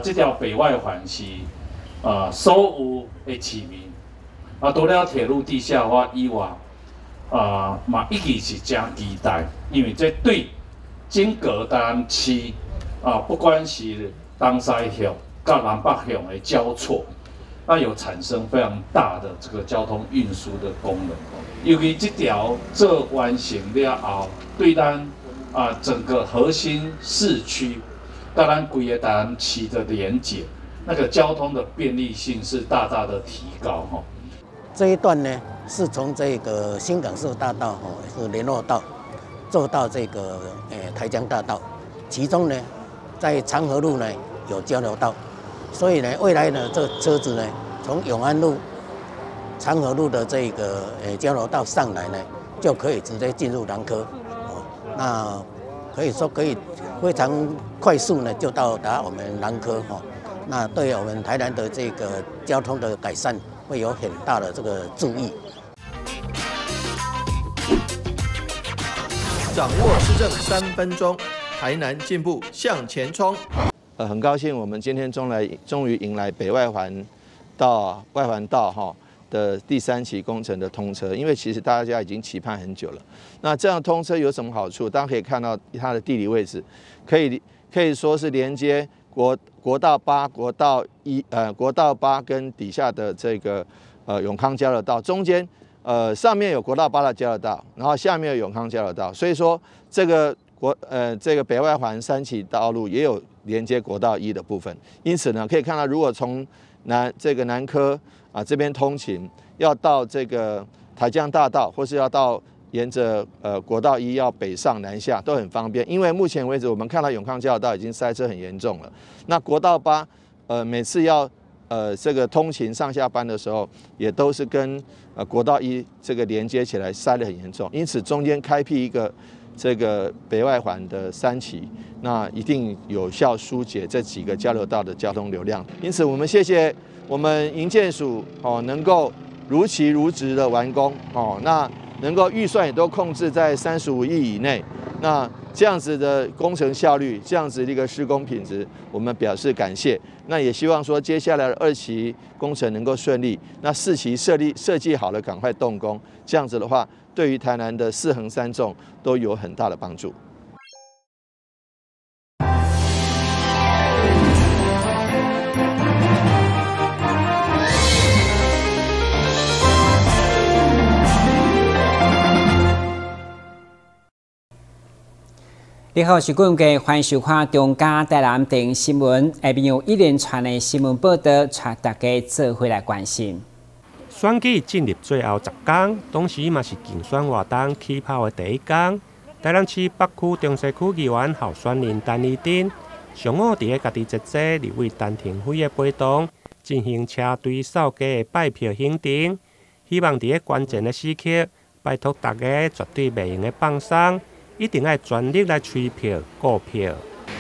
這條北外環是所有的市民啊，除了鐵路地下化以外，嘛一直是誠期待，因為這對整個台南市啊，不管是東西向佮南北向的交錯，那有產生非常大的這個交通運輸的功能。尤其這條做完成了後，對咱整個核心市區，佮咱規个台南市的連結，那個交通的便利性是大大的提高吼。這一段呢，是從這個新港市大道吼，是聯絡道，做到這個台江大道，其中呢，在長河路呢有交流道，所以呢，未來呢，這車子呢，從永安路、長河路的這個交流道上來呢，就可以直接進入南科，哦，那可以說可以非常快速呢，就到達我們南科哈。那對我們台南的這個交通的改善會有很大的這個助益。掌握市政3分鐘，台南進步向前衝。很高興我們今天終於迎來北外環到外環道哈的第三期工程的通車，因為其實大家已經期盼很久了。那這樣通車有什麼好處？大家可以看到它的地理位置，可以說是連接國道8、國道1、國道8跟底下的這個永康交流道中間，上面有國道8的交流道，然後下面有永康交流道，所以說這個這個北外環三期道路也有連接國道1的部分。因此呢，可以看到如果從這個南科啊這邊通勤，要到這個台江大道，或是要到沿着國道1要北上南下都很方便，因為目前為止我們看到永康交流道已經塞車很嚴重了。那國道8，每次要這個通勤上下班的時候，也都是跟國道1這個連接起來，塞得很嚴重。因此中間開闢一個這個北外環的三期，那一定有效疏解這幾個交流道的交通流量。因此我們謝謝我們營建署哦，能夠如期如質的完工哦，那能夠預算也都控制在35億以內，那這樣子的工程效率，這樣子的一個施工品質，我們表示感謝。那也希望說接下來的二期工程能夠順利，那四期設計好了，趕快動工。這樣子的話，對於台南的四橫三縱都有很大的幫助。你好，是顧問歡迎收看中嘉台南電新聞，下面有一連串的新聞報道，帶大家做伙來關心。選舉進入最後10天，同時嘛是競選活動起跑的第一天。台南市北區中西區議員候選人陳怡貞，上午佇咧家己姐姐立委陳亭妃的陪同，進行車隊掃街的拜票行程，希望佇咧關鍵的時刻，拜託大家絕對袂用得放鬆。一定愛全力來催票、顧票。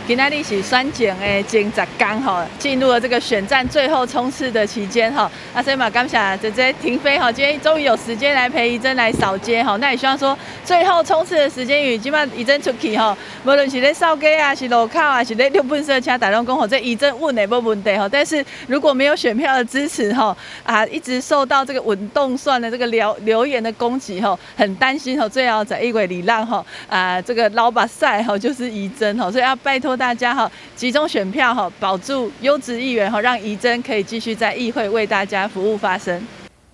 今仔日是選前的前10天吼，進入了這個選戰最後衝刺的期間吼。啊，所以嘛，感謝姐姐亭妃吼，今天終於有時間來陪怡貞來掃街吼。那也希望說，最後衝刺的時間，因為這擺怡貞出去吼，無論是咧掃街啊，是路口啊，是咧遛垃圾車，大家攏講吼，這怡貞穩的無問題吼。但是如果沒有選票的支持吼，啊，一直受到這個穩凍蒜的這個留言的攻擊吼，很擔心吼，最後在1月2日吼，啊，這個流目屎吼就是怡貞吼，所以要拜託大家哈，集中選票哈，保住優質議員哈，讓怡貞可以繼續在議會為大家服務發聲。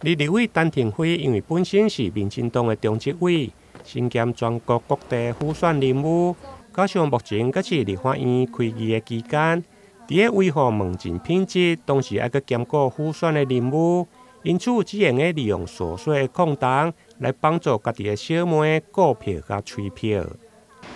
立委陳亭妃因為本身是民進黨的中執委，身兼全國各地輔選任務，加上目前閣是立法院開議的期間，佇咧維護問政品質，同時猶閣兼顧輔選的任務，因此只會用利用瑣碎的空檔來幫助家己的小妹顧票佮催票。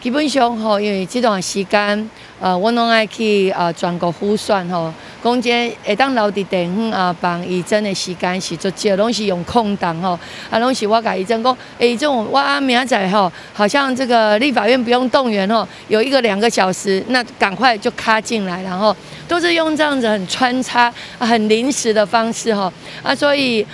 基本上吼，因為這段時間，我攏愛去全國輔選吼，講這會當留佇地方啊，幫怡貞的時間是足少，攏是用空檔吼，啊，攏是我共怡貞講，欸，怡貞，我啊明仔載吼，好像這個立法院不用動員吼，有一個兩個小時，那趕快就卡進來，然後都是用這樣子很穿插、很臨時的方式吼，啊，所以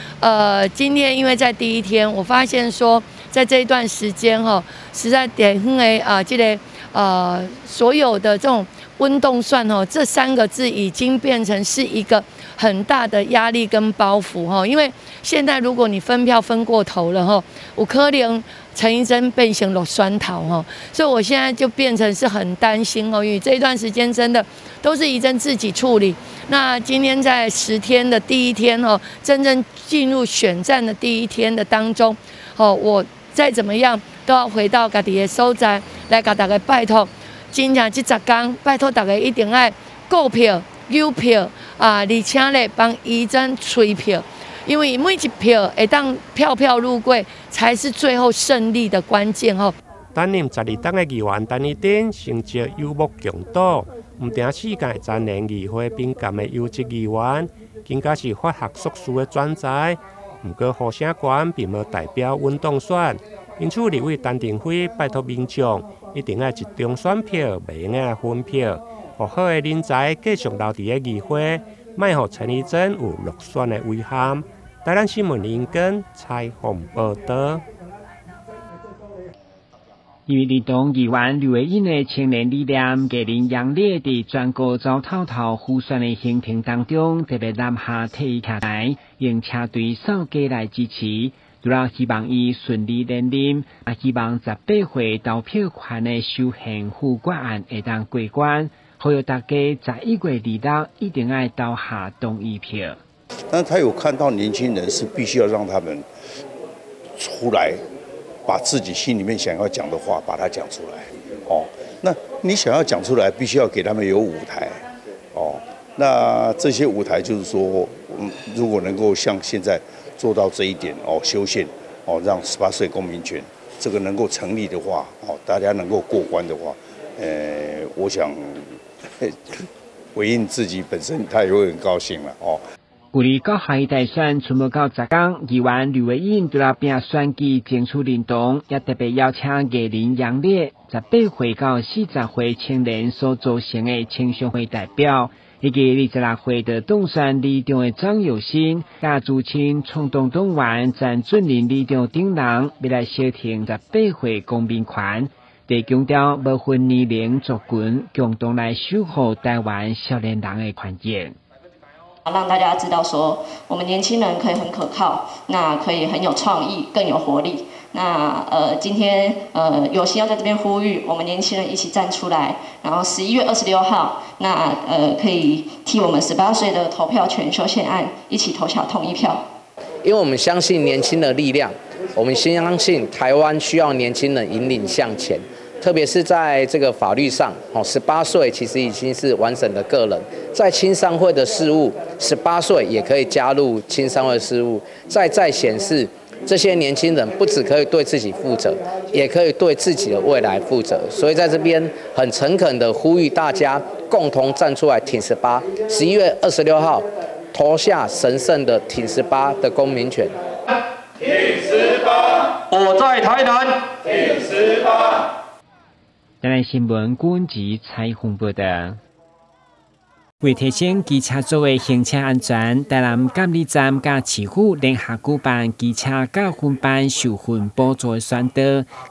今天因為在第一天，我發現說，在這一段時間吼，實在地方的啊，這個所有的這種稳当选吼这三个字已经变成是一个很大的压力跟包袱吼，因为现在如果你分票分过头了吼，有可能陈仪贞变成落选头吼，所以我现在就变成是很担心哦，因为这一段时间真的都是仪贞自己处理。那今天在10天的第一天哦，真正进入选战的第一天的当中，哦，我再怎么样都要回到家己的所在来共大家拜托，真正这十天拜托大家一定爱顾票、邮票啊，而且咧帮仪贞催票，因为每一票会当票票入柜，才是最后胜利的关键吼。担任12冬的议员陈仪贞成绩有目共睹，毋但四届蝉联议会评鉴的优质议员，更加是法学硕士的专才。毋过呼声悬并无代表稳当选，因此立委陈亭妃拜托民众一定爱集中选票，袂用得来分票，予好的人才继续留伫咧议会，莫予陈仪贞有落选的遗憾。台南新闻林根采访报道。因为认同议员刘慧颖的青年理念，艺人杨烈伫全国走透透辅选的行程当中，特别南下替伊徛台，用车队扫街来支持，除了希望伊顺利连任，也希望18岁投票权的修宪复决案会当过关，呼吁大家11月26一定爱投下同意票。但他有看到年轻人是必须要让他们出来，把自己心里面想要讲的话，把它讲出来，哦，那你想要讲出来，必须要给他们有舞台，哦，那这些舞台就是说，如果能够像现在做到这一点，哦，修宪，哦，让18岁公民权这个能够成立的话，哦，大家能够过关的话，我想回应自己本身，他也会很高兴了，哦。距离国会大选賰无够10天，议员吕慧颖除了拼选举争取认同，也特别邀请艺人杨烈、18岁到40岁青年所组成的青商会代表，以及26岁的当选里长的张友新，佮资深创党党员陈俊仁里长等人，欲来相挺18岁公民权，伫强调无分年龄族群，共同来守护台湾少年人的权益。让大家知道说，我们年轻人可以很可靠，那可以很有创意，更有活力。那今天有幸要在这边呼吁，我们年轻人一起站出来。然后11月26号，那可以替我们18岁的投票权修宪案一起投下同意票。因为我们相信年轻的力量，我们相信台湾需要年轻人引领向前。特别是在这个法律上，哦，十八岁其实已经是完整的个人，在青商会的事务，十八岁也可以加入青商会事务，再显示这些年轻人不只可以对自己负责，也可以对自己的未来负责。所以在这边很诚恳的呼吁大家共同站出来挺十八，11月26号投下神圣的挺十八的公民权。挺十八，我在台南挺十八。台南新闻军职采访报道。为提升机车族的行车安全，台南监理站佮市府联合举办机车驾训班受训补助的宣导，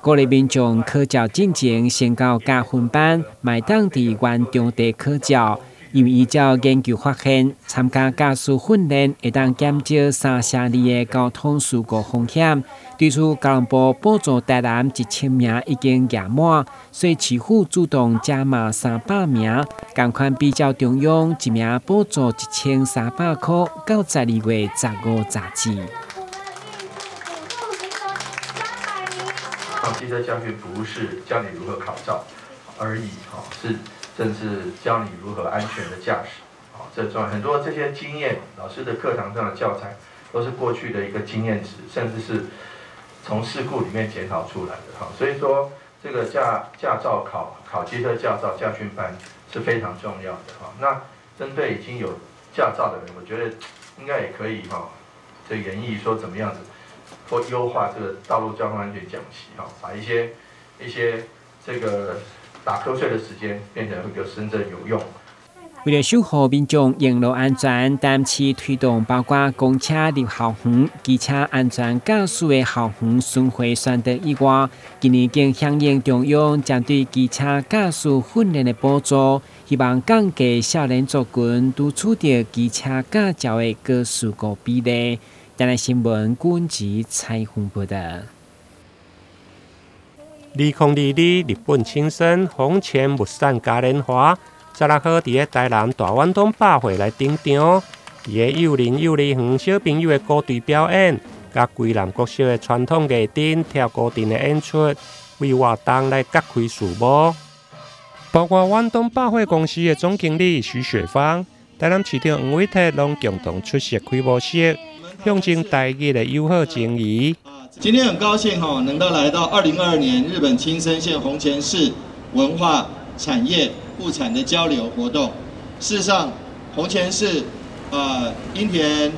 鼓励民众考照进前先到驾训班，嘛会当伫原场地考照。因为依照研究发现，参加驾驶训练会当减少3成2的交通事故风险。对此，交通部补助台南1000名已经额满，所以市府主动加码300名，仝款比照中央一名补助1300箍，到12月15截止。机车驾训不是教你如何考照而已，哈，是。甚至教你如何安全的驾驶，好，这重要。很多这些经验，老师的课堂上的教材都是过去的一个经验值，甚至是从事故里面检讨出来的，哈。所以说，这个驾照考考机车驾照驾训班是非常重要的，哈。那针对已经有驾照的人，我觉得应该也可以哈，这研议说怎么样子或优化这个道路交通安全讲习，哈，把一些这个打瞌睡的时间变成一个真正有用。為了守護民眾用路安全，台南市推動包括公車入校園、機車安全駕駛的校園巡迴宣導以外，今年更響應中央針對機車駕駛訓練的補助，希望降低少年族群拄取得機車駕照的高事故比例。台南新聞軍籍採訪報道。2022日本青森弘前物産嘉年華，16號佇咧台南大遠東百貨來登場，佇咧幼林幼兒園小朋友的鼓隊表演，佮歸南國小的傳統藝陣跳鼓陣的演出，為活動來揭開序幕。包括遠東百貨公司的總經理徐雪芳、台南市長黃偉哲攏共同出席開幕式，象徵台日的友好情誼。今天很高興哈，能夠來到2022年日本青森縣弘前市文化產業物產的交流活動。事實上，弘前市櫻田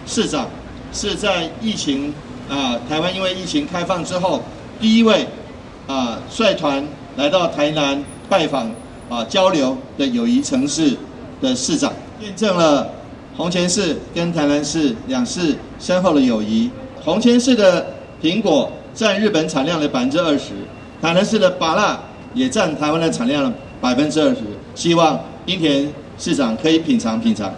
市長是在疫情台灣因為疫情開放之後，第一位率團來到台南拜訪交流的友誼城市的市長，見證了弘前市跟台南市兩市深厚的友誼。弘前市的蘋果佔日本產量的20%，台南市的芭樂也佔台灣的產量20%。希望櫻田市長可以品嘗品嘗。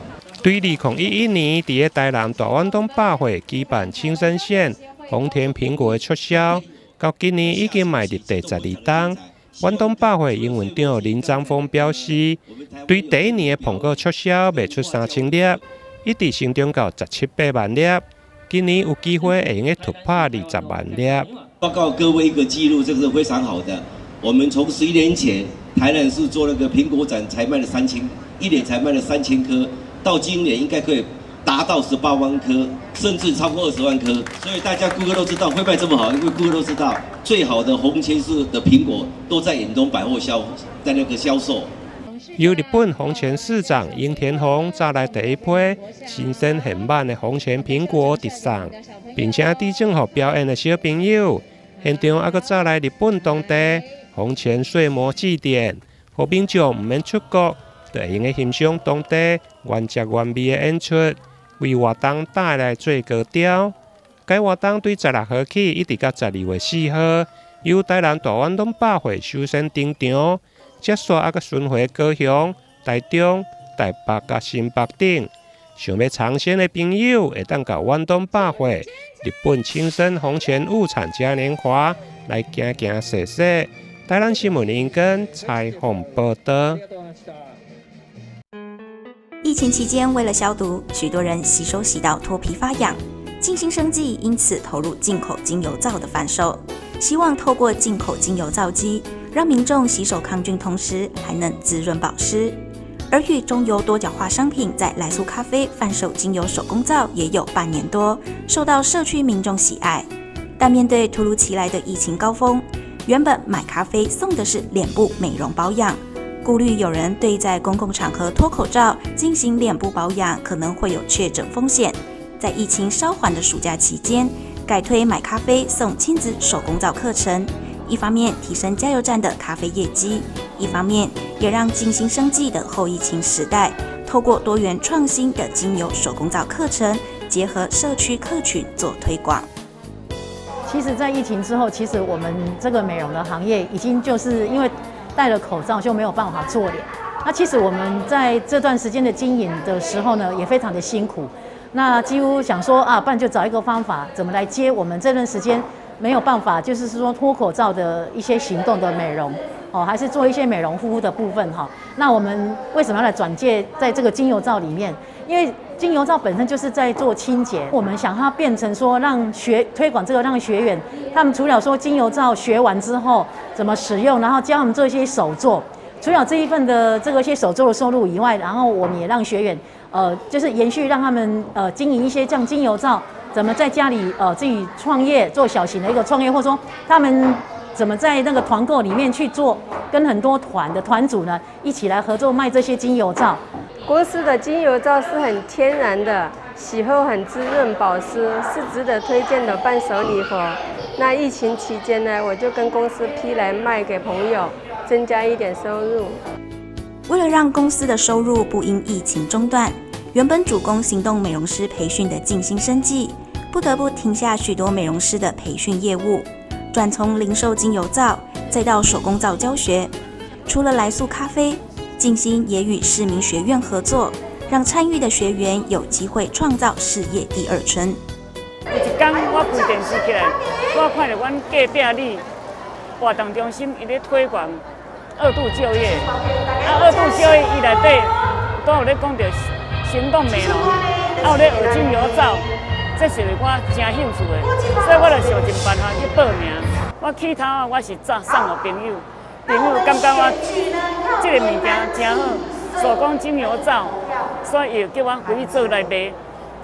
對2011年，佇咧台南大遠東百貨舉辦青森縣弘前蘋果的促銷，到今年已經邁入第12冬。遠東百貨營運長林章峰表示，對第一年的蘋果促銷賣出3000粒，一直成長到十七八萬粒。今年有機會會用突破20萬粒。報告各位一個記錄，這個是非常好的。我們從11年前台南市做那個蘋果展，才賣了三千，一年才賣了3000顆，到今年應該可以達到18萬顆，甚至超過20萬顆。所以大家顧客都知道會賣這麼好，因為顧客都知道最好的弘前市的蘋果都在遠東百貨銷，在那個銷售。由日本弘前市長櫻田宏帶來第一批新鮮現挽的弘前蘋果贈送，並且致贈予表演的小朋友。現場猶閣帶來日本當地弘前歲末祭典，予民眾毋免出國，就會用得欣賞當地原汁原味的演出，為活動帶來最高潮。該活動對16號起一直到12月4號，由台南大遠東百貨首先登場。接續猶閣巡迴高雄、台中、台北佮新北等，想欲嘗鮮的朋友，會當到遠東百貨日本青森弘前物產嘉年華來行行踅踅。台南新聞林根採訪報道。疫情期間，為了消毒，許多人洗手洗到脫皮發癢。靜心生技因此投入進口精油皂的販售，希望透過進口精油皂機，讓民眾洗手抗菌，同時還能滋潤保濕。而與中油多角化商品在來蘇咖啡販售精油手工皂也有半年多，受到社區民眾喜愛。但面對突如其來的疫情高峰，原本買咖啡送的是臉部美容保養，顧慮有人對在公共場合脫口罩進行臉部保養可能會有確診風險，在疫情稍緩的暑假期間，改推買咖啡送親子手工皂課程。一方面提升加油站的咖啡業績，一方面也讓靜心生技的後疫情時代，透過多元創新的精油手工皂課程，結合社區客群做推廣。其實，在疫情之後，其實我們這個美容的行業已經就是因為戴了口罩就沒有辦法做臉。那其實我們在這段時間的經營的時候呢，也非常的辛苦。那幾乎想說啊，不然就找一個方法，怎麼來接我們這段時間沒有辦法，就是說脫口罩的一些行動的美容，哦，還是做一些美容護膚的部分哈。那我們為什麼要來轉介在這個精油皂裡面？因為精油皂本身就是在做清潔，我們想它變成說讓學推廣這個，讓學員他們除了說精油皂學完之後怎麼使用，然後教他們做一些手作，除了這一份的這個一些手作的收入以外，然後我們也讓學員就是延續讓他們經營一些像精油皂。怎麼在家裡自己創業做小型的一個創業，或者說他們怎麼在那個團購裡面去做，跟很多團的團主呢一起來合作賣這些精油皂。公司的精油皂是很天然的，洗後很滋潤保濕，是值得推薦的伴手禮盒。那疫情期間呢，我就跟公司批來賣給朋友，增加一點收入。为了让公司的收入不因疫情中断，原本主攻行动美容师培训的静心生技，不得不停下许多美容师的培训业务，转从零售精油皂，再到手工皂教学。除了来速咖啡，静心也与市民学院合作，让参与的学员有机会创造事业第二春。有一天我开电视起来，我看著阮隔壁里活动中心伊咧推广二度就业，啊，二度就业伊内底都有咧讲著行动美容，啊有咧学精油皂，这是我真兴趣的，所以我就想尽办法去报名。我起头啊，我是送予朋友，朋友感觉我这个物件真好，手工精油皂，所以伊就叫我回去做来卖。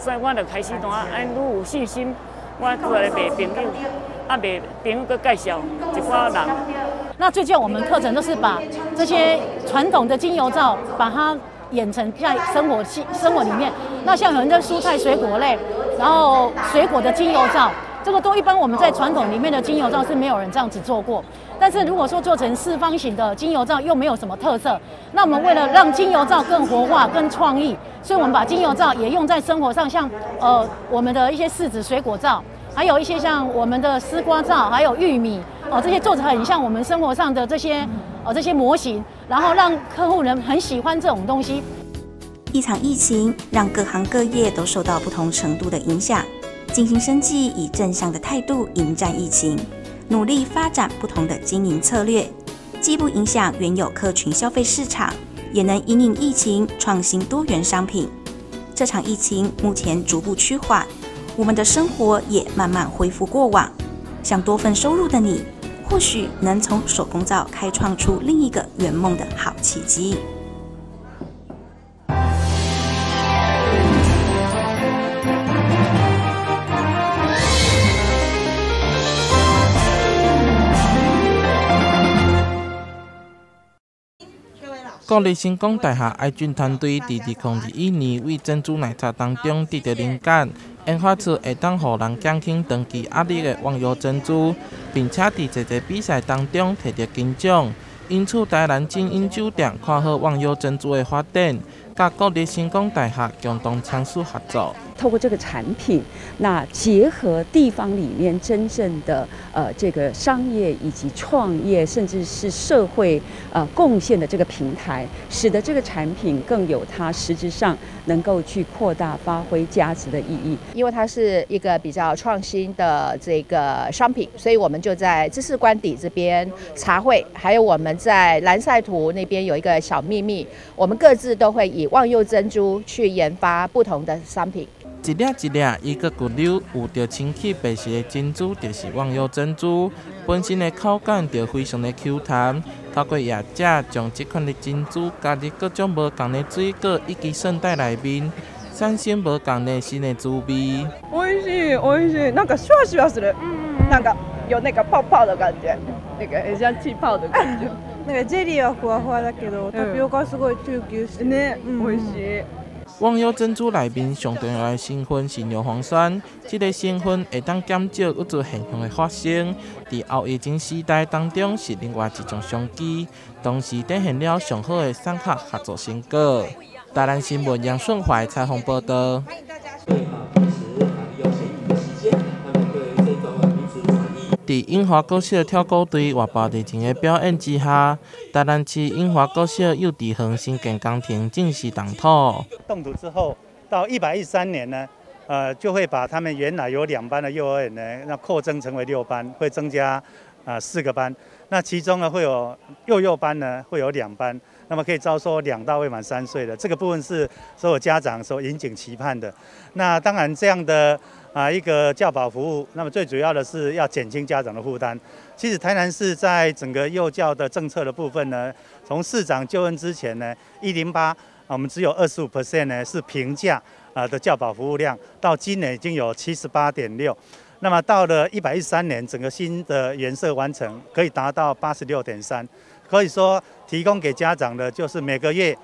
所以我就开始怎啊，按愈有信心，我过来卖朋友，啊卖朋友阁介绍一寡人。那最近我们课程都是把这些传统的精油皂，把它演成在生活里面。那像有人在蔬菜水果类，然后水果的精油皂，这个都一般我们在传统里面的精油皂是没有人这样子做过。但是如果说做成四方形的精油皂又没有什么特色，那我们为了让精油皂更活化、更创意，所以我们把精油皂也用在生活上，像我们的一些柿子水果皂，还有一些像我们的丝瓜皂，还有玉米哦，这些做成很像我们生活上的这些模型，然后让客户人很喜欢这种东西。一场疫情让各行各业都受到不同程度的影响，静心生技以正向的态度迎战疫情，努力发展不同的经营策略，既不影响原有客群消费市场，也能因应疫情创新多元商品。这场疫情目前逐步趋缓，我们的生活也慢慢恢复过往。想多份收入的你，或许能从手工皂开创出另一个圆梦的好契机。國立成功大學愛俊團隊佇2021年為珍珠奶茶當中得著靈感，研發出會當予人減輕長期壓力的忘憂珍珠，並且佇濟濟比賽當中摕著金獎。因此，台南精英酒店看好忘憂珍珠的發展，佮國立成功大學共同簽署合作。透過這個產品，那結合地方裡面真正的這個商業以及創業，甚至是社會貢獻的這個平台，使得這個產品更有它實質上能夠去擴大發揮價值的意義。因為它是一個比較創新的這個商品，所以我們就在知識官邸這邊茶會，還有我們在藍賽圖那邊有一個小秘密，我們各自都會以忘憂珍珠去研發不同的商品。一粒一粒，伊閣骨溜，有著清氣白色的珍珠，就是忘憂珍珠。本身的口感就非常的 Q 彈。透過業者將這款的珍珠加入各種無仝的水果以及聖代內面，產生無仝的新的滋味。おいしい、おいしい，なんかシュワシュワする，なんか有那個泡泡的感覺，那個很像氣泡的感覺。なんかゼリーはふわふわだけど、タピオカすごいキュキュしてね、おいしい。忘憂珍珠內面上重要的成分是牛磺酸，這個成分會當減少鬱卒現象的發生。佇後疫情時代當中是另外一種商機，同時展現了上好的產學合作成果。台南新聞楊順懷採訪報道。佇永華國小跳鼓隊活潑熱情的表演之下，台南市永華國小幼稚園新建工程正式動土。動土之後，到113年呢，就會把他們原來有兩班的幼兒園呢，那擴增成為六班，會增加4個班。那其中呢，會有幼幼班呢，會有兩班，那麼可以招收2到未滿3歲的。這個部分是所有家長所引頸期盼的。那當然這樣的一個教保服務，那麼最主要的是要減輕家長的負擔。其實台南市在整個幼教的政策的部分呢，從市長就任之前呢，108，我們只有25% 呢是平價的教保服務量，到今年已經有78.6。那麼到了113年，整個新的園舍完成，可以達到86.3，可以說提供給家長的就是每個月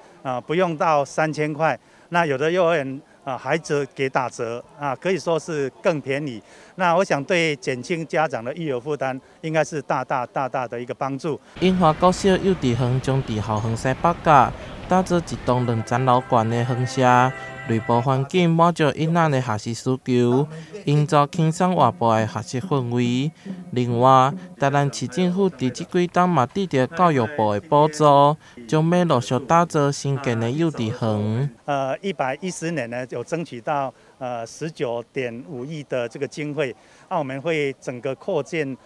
不用到3000塊，那有的幼兒園孩子給打折啊，可以說是更便宜。那我想對減輕家長的育兒負擔，應該是大大大大的一個幫助。永華國小幼稚園將佇校園西北角打造一棟兩層樓懸的園舍，內部環境滿足囡仔的學習需求，營造輕鬆活潑的學習氛圍。另外，台南市政府佇這幾冬嘛得著教育部的補助，將欲陸續打造新建的幼稚園。110年呢，有爭取到19.5億的這個經費，那我們會整個擴建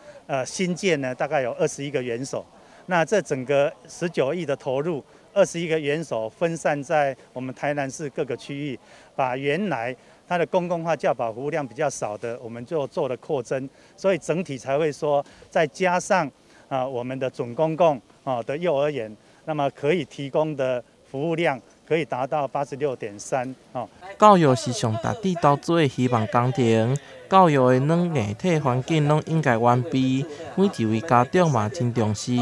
新建呢，大概有21個園所。那這整個十九億的投入，21個園所分散在我們台南市各個區域，把原來它的公共化教保服務量比較少的，我們就做了擴增，所以整體才會說，再加上啊我們的準公共啊的幼兒園，那麼可以提供的服務量可以達到86.3哦。教育是上值得投資的希望工程，教育的軟硬體環境攏應該完備，每一位家長嘛真重視。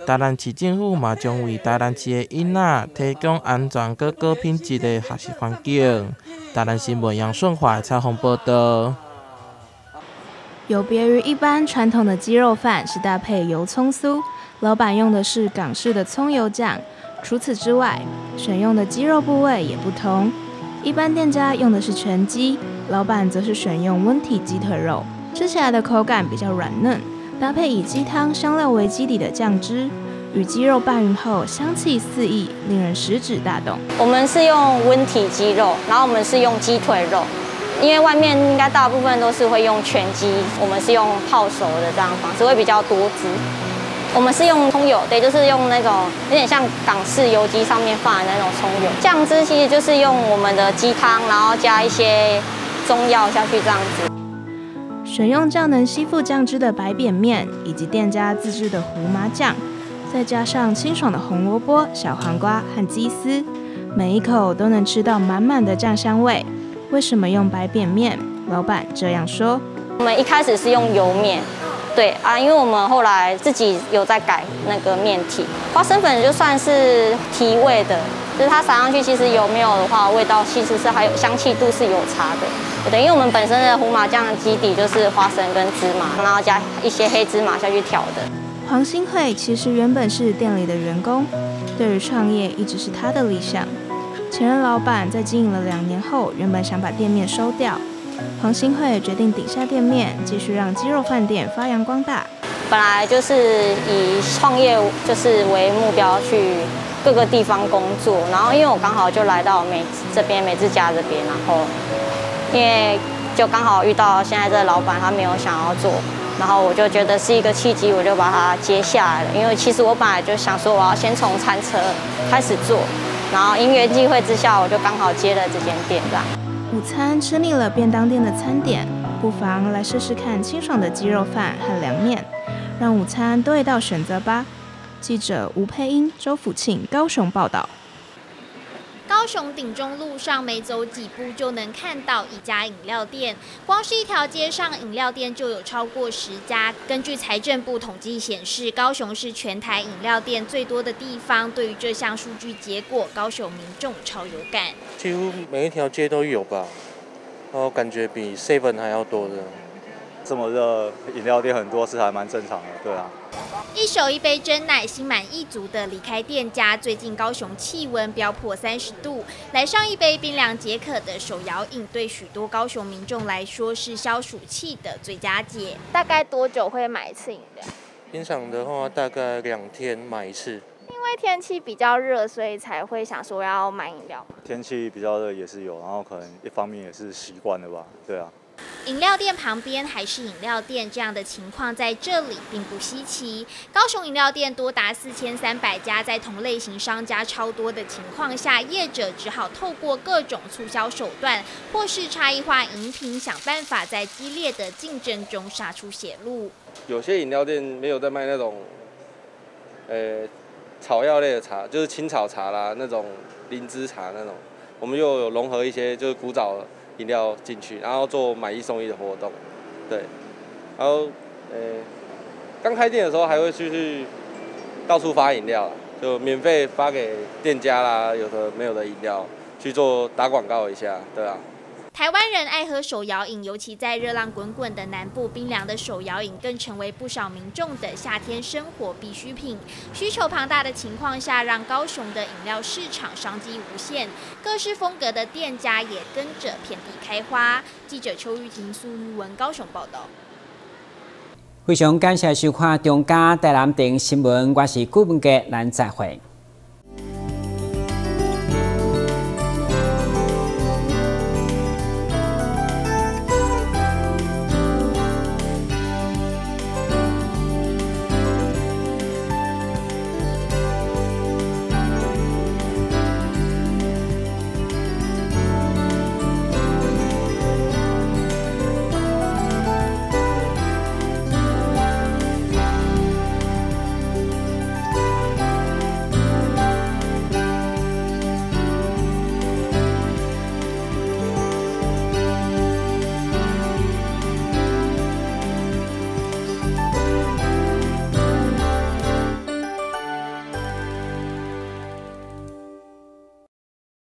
台南市政府嘛將為台南市的囡仔提供安全閣高品質的學習環境。台南新聞楊順華採訪報導。有別於一般傳統的雞肉飯是搭配油蔥酥，老闆用的是港式的蔥油醬。除此之外，選用的雞肉部位也不同。一般店家用的是全雞，老闆則是選用溫體雞腿肉，吃起來的口感比較軟嫩。搭配以雞湯香料為基底的醬汁，與雞肉拌勻後，香氣四溢，令人食指大動。我們是用溫體雞肉，然後我們是用雞腿肉，因為外面應該大部分都是會用全雞，我們是用泡熟的這樣方式，會比較多汁。我們是用蔥油，對，就是用那種有點像港式油雞上面放的那種蔥油。醬汁其實就是用我們的雞湯，然後加一些中藥下去這樣子。選用較能吸附醬汁的白扁麵，以及店家自製的胡麻醬，再加上清爽的紅蘿蔔、小黃瓜和雞絲，每一口都能吃到滿滿的醬香味。為什麼用白扁麵？老闆這樣說：我們一開始是用油麵。對啊，因為我們後來自己有在改那個麵體，花生粉就算是提味的，就是它撒上去，其實有沒有的話，味道其實是還有香氣度是有差的。對，因為我們本身的胡麻醬的基底就是花生跟芝麻，然後加一些黑芝麻下去調的。黃新慧其實原本是店裡的員工，對於創業一直是她的理想。前任老闆在經營了2年後，原本想把店面收掉。黃新慧決定頂下店面，繼續讓雞肉飯店發揚光大。本來就是以創業就是為目標去各個地方工作，然後因為我剛好就來到美這邊美智家這邊，然後因為就剛好遇到現在這個老闆，他沒有想要做，然後我就覺得是一個契機，我就把它接下來了。因為其實我本來就想說我要先從餐車開始做，然後因緣際會之下，我就剛好接了這間店這樣。午餐吃膩了便當店的餐點，不妨來試試看清爽的雞肉飯和涼麵，讓午餐多一道選擇吧。記者吳佩英、周福慶高雄報道。高雄鼎中路上，每走幾步就能看到一家飲料店。光是一條街上，飲料店就有超過10家。根據財政部統計顯示，高雄是全台飲料店最多的地方。對於這項數據結果，高雄民眾超有感。幾乎每一條街都有吧，然後感覺比 Seven 還要多的。這麼熱，飲料店很多是還蠻正常的，對啊。一手一杯珍奶，心滿意足的離開店家。最近高雄氣溫飆破30度，來上一杯冰涼解渴的手搖飲，對許多高雄民眾來說是消暑氣的最佳解。大概多久會買一次飲料？平常的話，大概2天買一次。因為天氣比較熱，所以才會想說要買飲料。天氣比較熱也是有，然後可能一方面也是習慣了吧，對啊。飲料店旁邊還是飲料店，這樣的情況在這裡並不稀奇。高雄飲料店多達4300家，在同類型商家超多的情況下，業者只好透過各種促銷手段，或是差異化飲品，想辦法在激烈的競爭中殺出血路。有些飲料店沒有在賣那種，草藥類的茶，就是青草茶啦，那種靈芝茶那種，我們又有融合一些就是古早飲料進去，然後做買一送一的活動，對，然後，剛開店的時候還會去到處發飲料，就免費發給店家啦，有的沒有的飲料去做打廣告一下，對啊。台灣人愛喝手搖飲，尤其在熱浪滾滾的南部，冰涼的手搖飲更成為不少民眾的夏天生活必需品。需求龐大的情況下，讓高雄的飲料市場商機無限，各式風格的店家也跟着遍地開花。記者邱玉婷、蘇玉文高雄報道。非常感謝收看中嘉台南電新聞，我是顧文傑，咱再會。